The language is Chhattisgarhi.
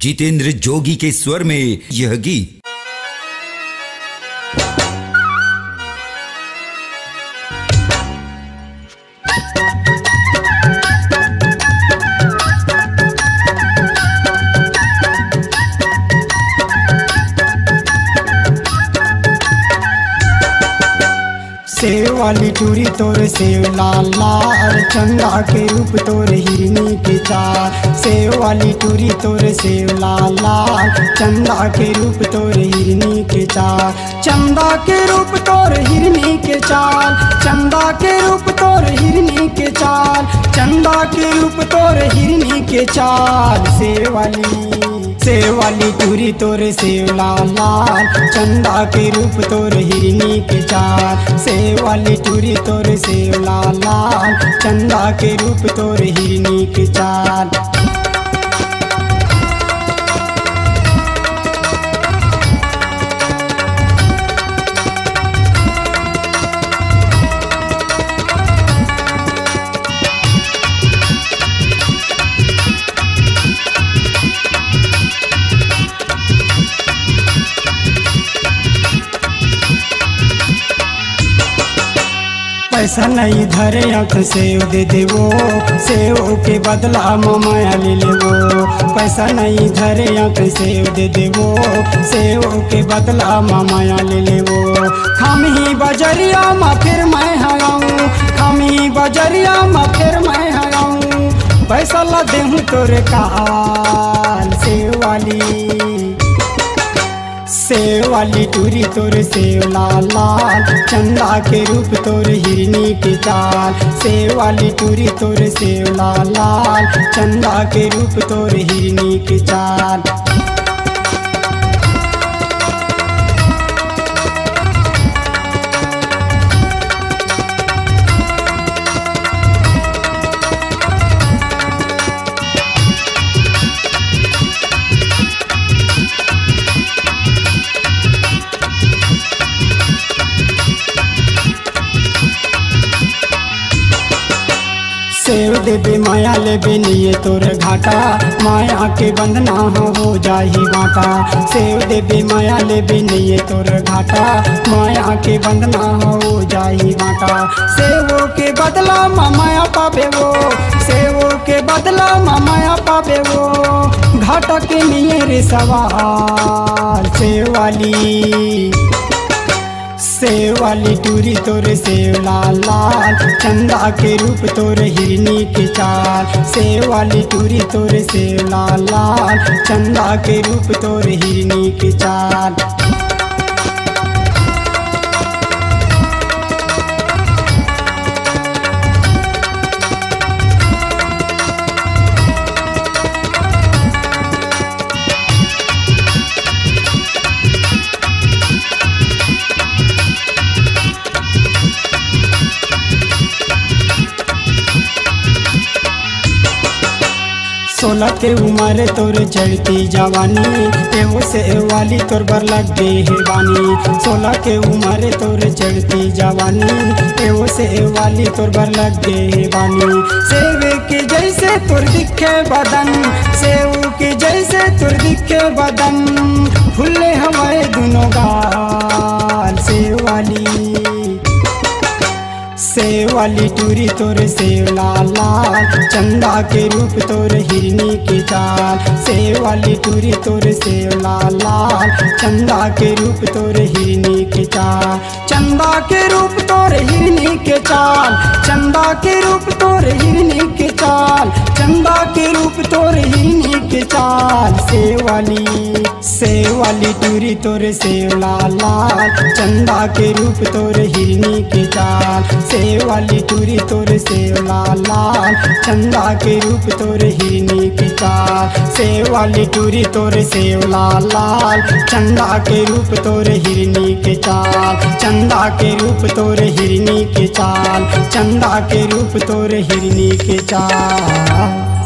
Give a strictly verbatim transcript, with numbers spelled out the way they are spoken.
जितेंद्र जोगी के स्वर में यह गीत। सेव वाली टूरी तोर सेव लाल लाल, चंदा के रूप तोर हिरनी के चाल। सेव वाली टूरी तोर सेव लाल लाल, चंदा के रूप तोर हिरनी के चाल। चंदा के रूप तोर हिरनी के चाल, चंदा के रूप तोर हिरनी के चाल, चंदा के रूप तोर हिरनी के चाल। सेव वाली, सेव वाली टूरी तोर सेव लाल लाल, चंदा के रूप तोर हिरनी के चाल। सेव वाली टूरी तोर सेव लाल लाल, चंदा के रूप तोर हिरनी के चाल। पैसा नहीं धरे अंक सेव दे देवो, सेव के बदला म माया ले लेवो। पैसा नहीं धरे अंक सेव दे देवो, सेव के बदला म माया ले लेवो। खामी बजरिया म फिर मैं हराऊं, खामी बजरिया म फिर मैं हराऊं। पैसा ला देहूं तोर काल सेव वाली। सेव वाली टूरी तोर सेव लाल लाल, चंदा के रूप तोर हिरनी के चाल। सेव वाली टूरी तोर सेव लाल लाल, चंदा के रूप तोर हिरनी के चाल। सेव देबे माया लेबे नइये तोर घाटा, माया के बंधना ह हो जाही बांटा। सेव देबे माया लेबे नइये तोर घाटा, माया के बंधना ह हो जाही बांटा। सेव के बदला म माया पाबे वो, सेव के बदला म माया पाबे वो, घाटा के नइये रे सवाल सेव वाली। सेव वाली टूरी तोर सेव लाल लाल, चंदा के रूप तोर हिरनी के चाल। सेव वाली टूरी तोर सेव लाल लाल, चंदा के रूप तोर हिरनी के चाल। सोलह के उमर तोर चढ़ती जवानी, एहो सेव वाली तोर बर लग गे हे बानी। सोलह के उमर तोर चढ़ती जवानी, एहो सेव वाली तोर बर लग गे हे बानी। सेव के जैसे तोर दिखे बदन, सेव के जैसे तोर दिखे बदन, फुल्ले हवय दुनो गाल सेव वाली। सेव वाली टूरी तोर सेव लाल लाल, चंदा के रूप तोर हिरनी के चाल। सेव वाली टूरी तोर सेव लाल लाल, चंदा के रूप तोर हिरनी के चाल। चंदा के रूप तोर हिरनी के चाल, चंदा के रूप तोर हिरनी के चाल, चंदा के रूप तोर हिरनी के चाल। सेव वाली, सेव वाली टूरी तोर सेव लाल लाल, चंदा के रूप तोर हिरनी के चाल। सेव वाली टूरी तोर सेव लाल लाल, चंदा के रूप तोर हिरनी के चाल। सेव वाली टूरी तोर सेव लाल लाल, चंदा के रूप तोर हिरनी के चाल। चंदा के रूप तोर हिरनी के चाल, चंदा के रूप तोर हिरनी के चाल।